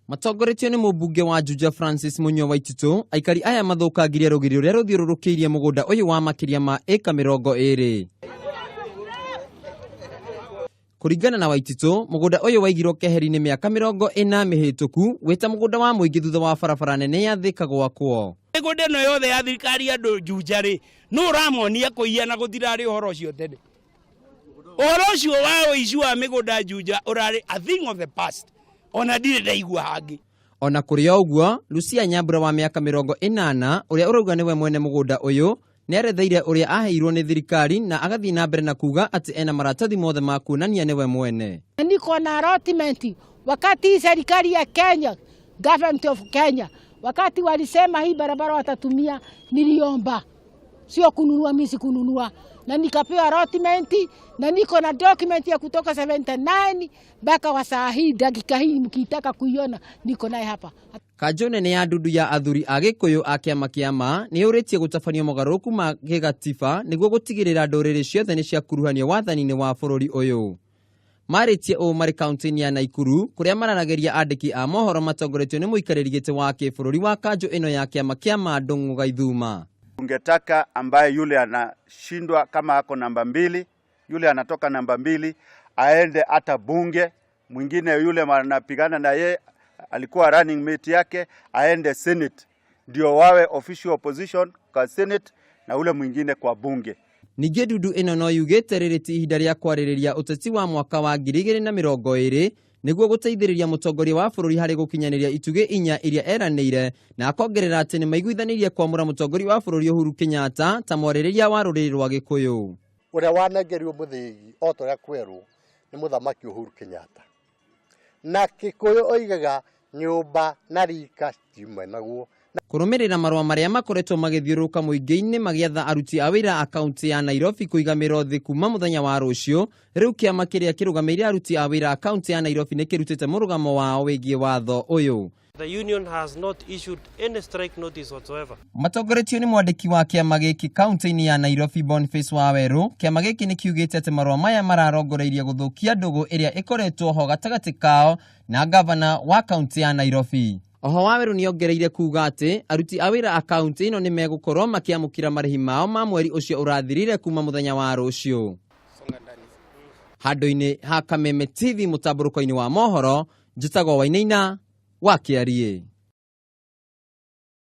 Matongoretio nĩ mũmbunge wa Juja Francis Mũnyua Waititũ, aikari aya mathũkangirie rũgiri rũrĩa rũthiũrũrũkĩirie mũgũnda ũyũ wa makĩria ma ĩka 20. Kũringana na Waititũ, mũgũnda ũyũ waigirwo keheri-inĩ mĩaka 40 mĩhĩtũku wĩ ta mũgũnda wa mũingĩ thutha wa barabara nene ya Thika gwakwo. Mĩgũnda ĩno yothe ya thirikari andũ Juja rĩ, nũ ũramonia kũiya na gũtirarĩ ũhoro ũcio tene? Ũhoro ũcio wa ũici wa mĩgũnda Juja ũrarĩ a thing of the past, ona ndirĩ ndaigua hangĩ. Ona kũrĩ o ũguo, Lucia Nyambura wa mĩaka 80 ũrĩa ũrauga nĩwe mwene mũgũnda ũyũ nĩaretheire ũrĩa aheirwo nĩ thirikari na agathiĩ na mbere na kuga atĩ ena maratathi mothe ma kuonania nĩwe mwene. Niko na allotment wakati serikali ya Kenya, government of Kenya, wakati walisema hii barabara watatumia, niliomba sio kununua, mimi sikununua, na nikapewa allotment na niko na document ya kutoka 79 mpaka wa saa hii, dakika hii mkitaka kuiona niko naye hapa. Kanjũ nene ya ndundu ya athuri a Gĩkũyũ a kĩama kĩa ma nĩ yũrĩtie gũtabanio mogarũrũku ma gĩgatiba nĩguo gũtigĩrĩra ndũrĩrĩ ciothe nĩ ciakuruhanio wathani-inĩ wa bũrũri ũyũ. Marĩtie ũũ marĩ kaunti-inĩ ya Naikuru kũrĩa mararagĩria andĩki a mohoro matongoretio nĩ mũikarĩri gĩtĩ wa kĩbũrũri wa kanjũ ĩno ya kĩama kĩa ma Ndung'u Gaithuma. Ungetaka ambaye yule anashindwa kama ako namba 2, yule anatoka namba 2 aende hata bunge, mwingine yule anapigana na ye alikuwa running mate yake aende Senate, ndio wawe official opposition kwa Senate na ule mwingine kwa bunge. Ningĩ ndundu ĩno no yugĩte rĩrĩ ti ihinda rĩa kwarĩrĩria ũteti wa mwaka wa 2020 nĩguo gũteithĩrĩria mũtongoria wa bũrũri harĩ gũkinyanĩria itugĩ inya iria eranĩire, na akongerera atĩ nĩ maiguithanĩirie kwamũra mũtongoria wa bũrũri Uhuru Kenyatta ta mwarĩrĩria wa rũrĩrĩ rwa Gĩkũyũ. Ũrĩa wanengerirwo mũthĩgi o ta ũrĩa kwerwo nĩ mũthamaki Uhuru Kenyatta. Na Kĩkũyũ oigaga nyũmba na rika citiumanagwo. Kũrũmĩrĩra marũa marĩa makoretwo magĩthiũrũrũka mũingĩ-inĩ magĩatha aruti a wĩra a kaunti ya Nairobi kũiga mĩro thĩ kuma mũthenya wa rũciũ, rĩu kĩama kĩrĩa kĩrũgamĩrĩire aruti a wĩra a kaunti ya Nairobi nĩ kĩrutĩte mũrũgamo wao wĩgiĩ watho ũyũ. The union has not issued any strike notice whatsoever. Matongoretio nĩ mwandĩki wa kĩama gĩkĩ kaunti-inĩ ya Nairobi Boniface Wawerũ, kĩama gĩkĩ nĩ kiugĩte atĩ marũa maya mararongoreirie gũthũkia ndũgũ ĩrĩa ĩkoretwo ho gatagatĩ kao na gavana wa kaunti ya Nairobi. Oho Wawerũ nĩongereire kuga atĩ aruti a wĩra a kaunti ĩno nĩ megũkorwo makĩamũkĩra marĩhi mao ma mweri ũcio ũrathirire kuma mũthenya wa rũciũ. Handũ-inĩ ha Kameme TV mũtambũrũko-inĩ wa mohoro, njĩtagwo Wainaina wa Kĩariĩ.